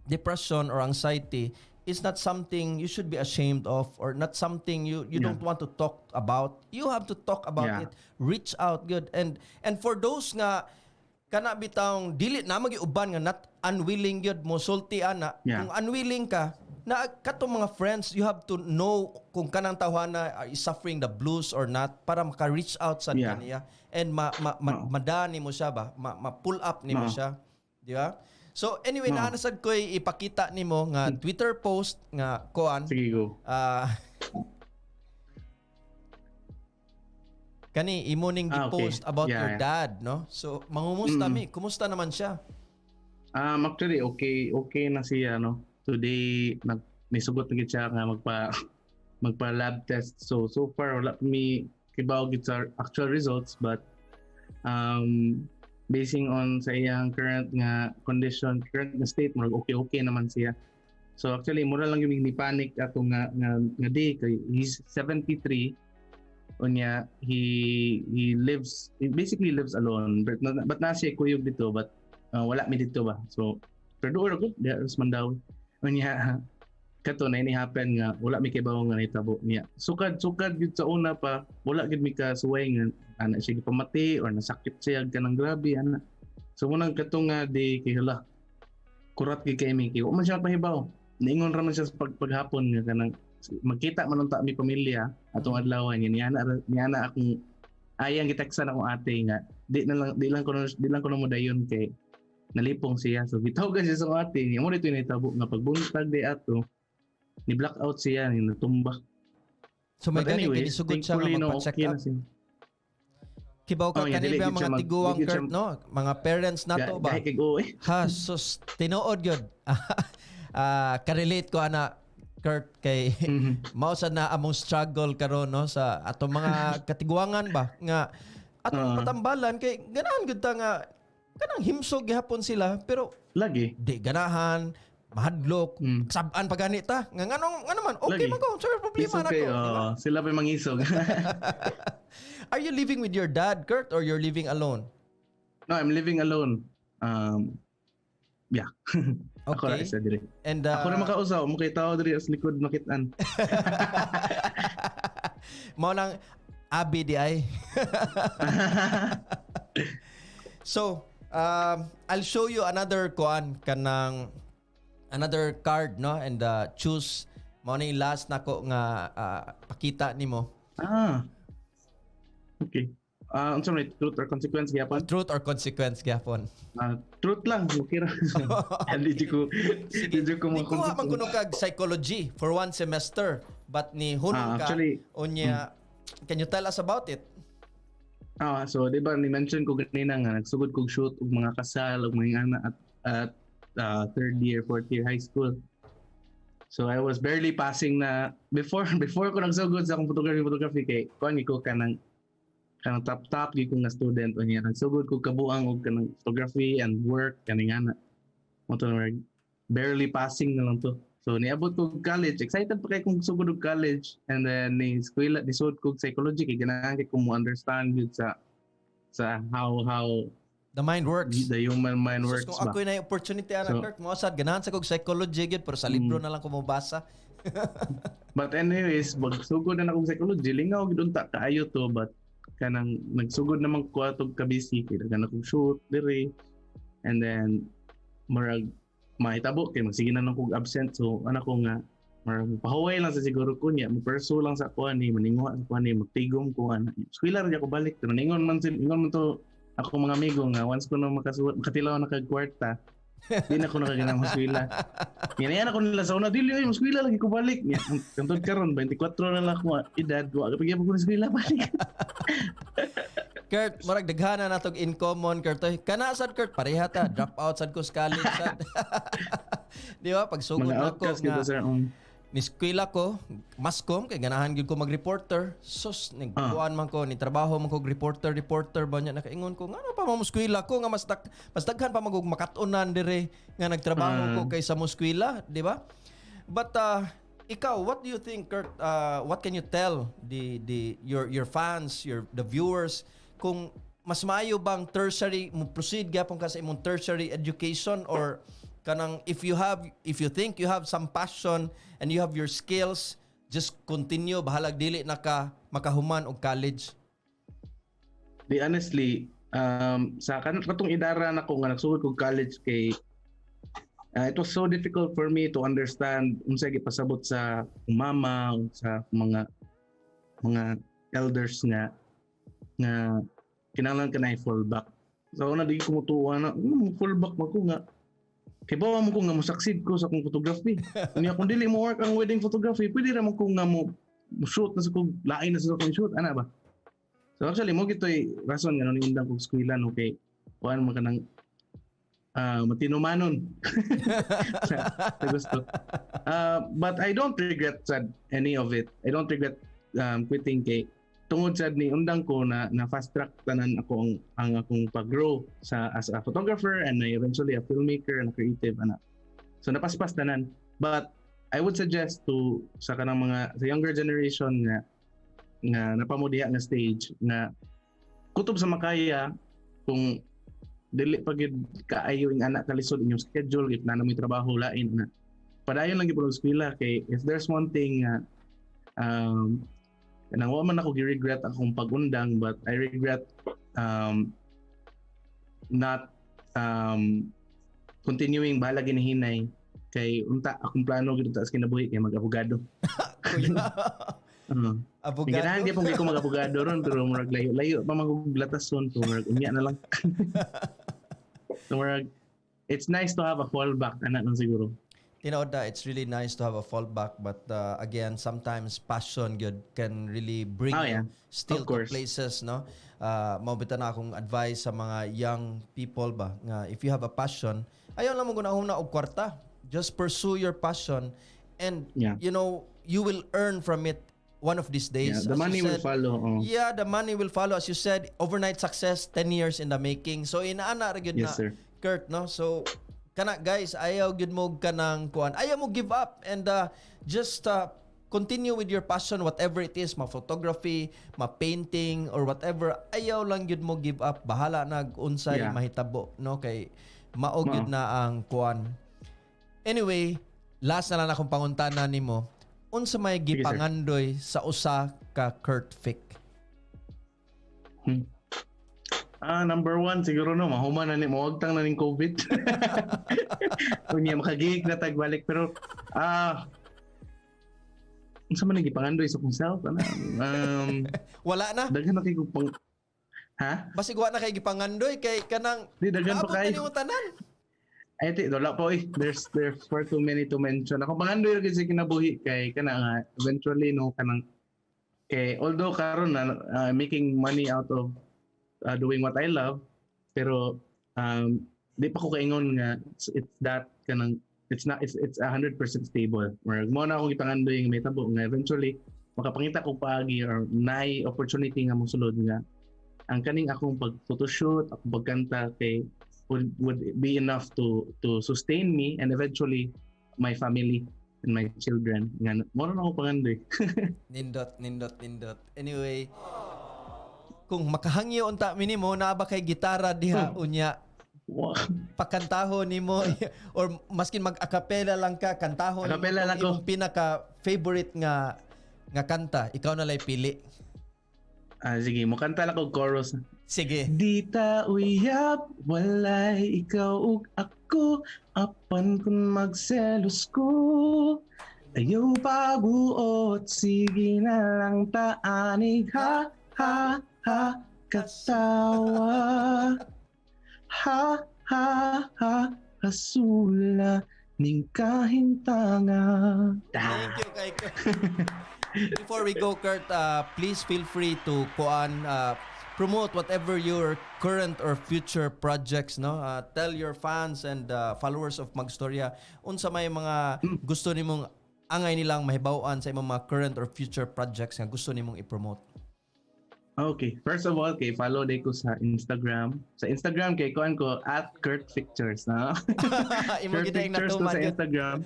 depression or anxiety is not something you should be ashamed of or not something you don't want to talk about. You have to talk about it. Reach out gud. And for those nga kana bitawng dili na magiuban nga not unwilling gyud mo sulti ana, kung unwilling ka na katong mga friends, you have to know kung kanang tawhana is suffering the blues or not para maka-reach out sa kaniya and ma Oo. madani mo siya ba, ma pull up nimo Oo. siya, di ba? So anyway, Oo. naa na sad ko'y ipakita nimo nga Twitter post nga kuan. Sige, go. Ah, kani imo ning gi-post about your dad, no? So mangumusta mi, kumusta naman siya? Actually, okay na siya, no? Today, nisugot na gid siya nga magpa lab test. So, so far, wala pa mi kibaw gid sa actual results, but basing on sa iyang current nga condition, current nga state, murag okay naman siya. So actually mura lang yung ni panic ato nga day kay he's 73 unya he basically lives alone, but naa siya kuyog dito, but wala mi dito ba. So pero doon ako diha sa Mandaue unya kato na ini happen nga wala mi kibaw nga nahitabo niya. Sukad sukad gyud sa una pa wala gyud mi kasuway nga ana siya gipamati or nasakit siya kanang grabe ana. So munang kato nga di kay hala, kurat gyud kay mi kay wa man siya pahibaw. Niingon ra man siya sa paghapon nga kanang magkita man unta mi pamilya atong adlaw niya. Niana akong ayang giteksan akong ate nga di na lang di lang ko na mo dayon kay nalipong siya. So gitawagan siya sa akong ate niya mo dito nahitabo nga pagbuntag di ato ni blackout siya, ni natumba. So may But gani anyways, ginisugod siya nga thankfully, no, magpa-check okay up. na siya. Kibaw ka Oh, yeah, kani dili ba gyud mga siya tiguang dili gyud Kurt siya- no? Mga parents nato ba? Gahi kay oo eh. Ha, sus, tinuod gyud. Ah, ka-relate ko ana, Kurt, kay mao sad na among struggle karon no sa atong mga katiguangan ba nga atong patambalan kay ganahan gyud ta nga kanang himsog gihapon sila pero Lagi. di ganahan, mahadlok, sab-an pa gani ta nga nganong ngano man okay Lagi. man ko sir, problema It's na okay, ko, di ba? oh, sila pa mangisog. Are you living with your dad, Kurt, or you're living alone? No, I'm living alone. Yeah. Ako ra isa diri. And Ako ra makausaw, mo kay tao diri sa likod makitaan. Mao lang abi di ay. So, I'll show you another kuan kanang another card no and choose mao ni last nako nga pakita nimo. Ah. Okay. Ah, unsa man, truth or consequence gyapon? Truth or consequence gyapon. Ah, truth lang, okay ra. Hindi ko Sige. Hindi ko Ni kuha man kuno kag psychology for one semester but ni hunong ka Actually, unya, can you tell us about it? Ah, so di ba ni mention ko ganina nga nagsugod kog shoot og mga kasal og mga ana at third year, fourth year high school. So I was barely passing na before before ko nagsugod sa akong photography kay kuan ko kanang top top gyud ko nga student unya nagsugod ko kabuang og kanang photography and work kaning ana. Mo to na barely passing na lang to. So niabot ko college, excited pa kay kong sugod og college and then ni eskwela ni sud ko psychology kay ganahan kay ko mo understand gyud sa how The mind works. The human mind Sus, works kung ba. ako na opportunity ana So- Kurt, mo sad ganahan sa kog psychology gyud pero sa libro na lang ko mobasa. But anyways, magsugod na akong psychology, lingaw gyud unta kaayo to, but kanang nagsugod naman ko atog kabisi kay daghan akong shoot diri and then murag mahitabo kay magsige na nang kog absent. So ana ko nga murag pahuway lang sa siguro ko niya, mo pursue lang sa kuan ni maninguha sa kuan ni magtigom ko ana, eskwela ra ko balik. Pero ningon man ingon man to ako mga amigo nga once ko na makasuot makatilaw na kag kwarta, di na ko nakaganang eskwela. Yan ako nila sa una, dili oy, eskwela lagi ko balik. Nya, hangtod karon 24 na lang ako edad, wa ka pagyapon ko eskwela balik. Kurt, murag daghana na tog in common, Kurt. Oy, kana sad Kurt, pareha ta, drop out sad ko sa college sad. Di ba? Pagsugod Mga na ko outcast nga kita, sir. Niskwela ko, masscom kay ganahan gyud ko mag-reporter. Sus, nagkuan man ko, ni trabaho man ko og reporter, reporter ba niya nakaingon ko ngano pa mo eskwela ko nga mas daghan pa magug makat-unan dire nga nagtrabaho ko kaysa mo eskwela, di ba? But ikaw, what do you think, Kurt? What can you tell the your fans, your the viewers kung mas maayo bang tertiary mo proceed gyapon ka sa imong tertiary education or kanang if you think you have some passion and you have your skills, just continue bahalag dili na ka makahuman og college? Di honestly, sa katong idara nako nga nagsugod kog college kay it was so difficult for me to understand unsay gipasabot sa akong mama, sa mga mga elders nga kinahanglan ka na i-fall back. So una di ko mutuwa na, fall back man ko nga kay bawa mo ko nga mo succeed ko sa akong photography. Unya kung dili mo work ang wedding photography, pwede ra mo ko nga mo shoot na sa kog lain na sa akong shoot ana ba. So actually mo gitoy rason nga ni undang kog eskwela no kay kuan man kanang matinumanon sa gusto. But I don't regret sad any of it. I don't regret quitting kay tungod sad ni undang ko na fast track tanan ako ang akong pag-grow sa as a photographer and eventually a filmmaker and a creative ana. So napaspas tanan. But I would suggest to sa kanang mga sa younger generation nga nga naa pa mo diha nga stage nga kutob sa makaya, kung dili pa gyud kaayo ing ana kalisod inyong schedule, if naa mo'y trabaho lain na, padayon lang gyud og eskwela kay if there's one thing nga kanang wa man ako gi-regret akong pag-undang, but I regret not continuing, bahala ginahinay, kay unta akong plano gyud sa kinabuhi kay mag-abogado. Kuya. Abogado. Ganahan gyud ko mag-abogado ron, pero murag layo-layo pa man kog latason, so murag unya na lang. So murag it's nice to have a fallback ana lang siguro. Tinuod na, it's really nice to have a fallback, but again, sometimes passion gyud can really bring you still Of to course. places, no? Mao bitaw na akong advice sa mga young people ba nga if you have a passion, ayaw lang mo gunahuna og kwarta. Just pursue your passion and you will earn from it one of these days. Yeah, the As you money will said, follow. Oh. Yeah, the money will follow. As you said, overnight success, 10 years in the making. So inaana ra gyud Yes, na sir. Kurt, no? So kana guys, ayaw gyud mo kanang kuan. Ayaw mo give up and just continue with your passion, whatever it is, ma photography, ma painting or whatever. Ayaw lang gyud mo give up. Bahala na unsay mahitabo, no? Kay mao gyud Mao. Na ang kuan. Anyway, last na lang akong pangutana nimo. Unsa may Sige, sir. gipangandoy sa usa ka Kurt Fic? Ah, number one, siguro no, mahuman na ni, mawagtang na ning COVID. Unya makagig na tag balik, pero unsa man ang gipangandoy sa akong self ana? Wala na. Daghan na kay kog pang. Ha? Basig wa na kay gipangandoy kay kanang Di daghan pa naabot na kayo. nimo tanan. Ay, ti, wala pa oy. There's far too many to mention. Ako pangandoy ra gyud sa kinabuhi kay kana nga eventually no, kanang kay although karon na making money out of doing what I love, pero di pa ko kaingon nga it's that kanang it's not it's 100% stable. Or mao na akong gipangandoy nga mahitabo nga eventually makapangita ko paagi or naay opportunity nga mosulod nga ang kaning akong pag photoshoot, akong pagkanta kay would be enough to sustain me and eventually my family and my children. Nga mao na ako pangandoy. Nindot, nindot, nindot. Anyway, kung makahangyo unta mi nimo, naa ba kay gitara diha unya pakantaho nimo or maskin mag acapella lang ka, kantaho nimo Acapella lang ko. Imong pinaka favorite nga nga kanta, ikaw na lay pili. Ah, sige, mukanta lang ko chorus. Sige. Di ta uyab, walay ikaw ug ako, apan kung magselos ko, ayaw pabuot, sige na lang taanig, ha, ha, ha, katawa. Ha, ha, ha, hasula, ning kahimtanga. Thank you kay Kurt. Before we go, Kurt, please feel free to kuan promote whatever your current or future projects, no? Tell your fans and followers of Magstorya unsa may mga gusto nimong angay nilang mahibaw-an sa imong mga current or future projects nga gusto nimong i-promote. Okay. First of all, kay follow day ko sa Instagram. Sa Instagram kay kuan ko @KurtFictures, no? Imo Kurt gid ang Pictures ko natuman sa yun. Instagram.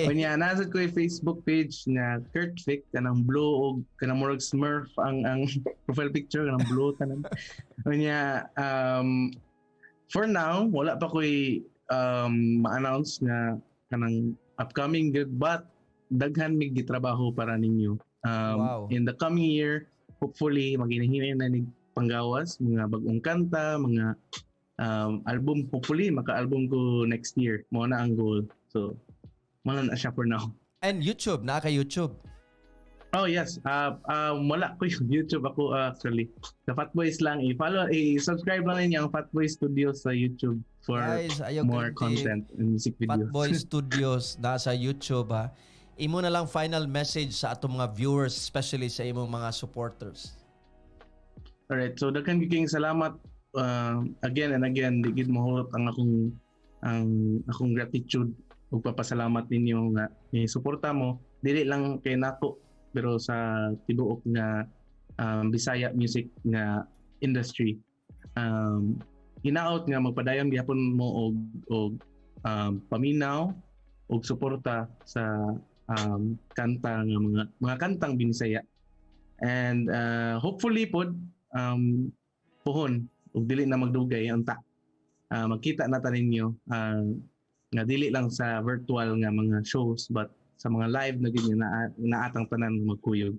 Unya nasa ko yung Facebook page na Kurt Fic, kanang blue og kanang murag Smurf ang profile picture, kanang blue tanan. Unya for now wala pa ko'y ma-announce nga kanang upcoming gud, but daghan mig gitrabaho para ninyo. In the coming year, hopefully maginahinay na ni panggawas mga bagong kanta, mga album, hopefully maka-album ko next year. Mao na ang goal. So mao na siya for now. And YouTube, naa kay YouTube? Oh yes, wala ko yung YouTube ako actually. The Fat Boys lang, i-follow, i-subscribe lang ninyo ang Fat Boy Studios sa YouTube for Guys, ayaw more kalimti. Content and music videos. Fatboy Studios nasa YouTube ha. Imo na lang final message sa atong mga viewers, especially sa imong mga supporters. Alright, so daghan gyud kayong salamat again and again, di gid mahurot ang akong gratitude ug papasalamat ninyo nga ni suporta mo dili lang kay nako pero sa tibuok nga Bisaya music nga industry. Hinaot nga magpadayon gihapon mo og paminaw. og suporta sa kanta nga mga kantang Binisaya. And hopefully pod puhon ug dili na magdugay unta magkita na ta ninyo nga dili lang sa virtual nga mga shows but sa mga live na gyud nga naatang tanan magkuyog.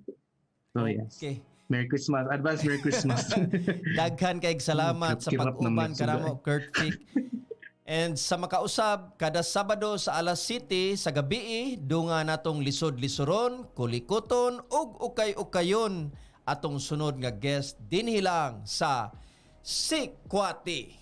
So yes. Merry Christmas. Advance Merry Christmas. Daghan kay salamat sa Kirap na pag-uban magsuga kanamo, Kurt Fic. And sa makausab kada Sabado sa alas 7 sa gabi, dunga natong lisod-lisoron, kulikuton ug ukay-ukayon atong sunod nga guest dinhi lang sa Sikwati.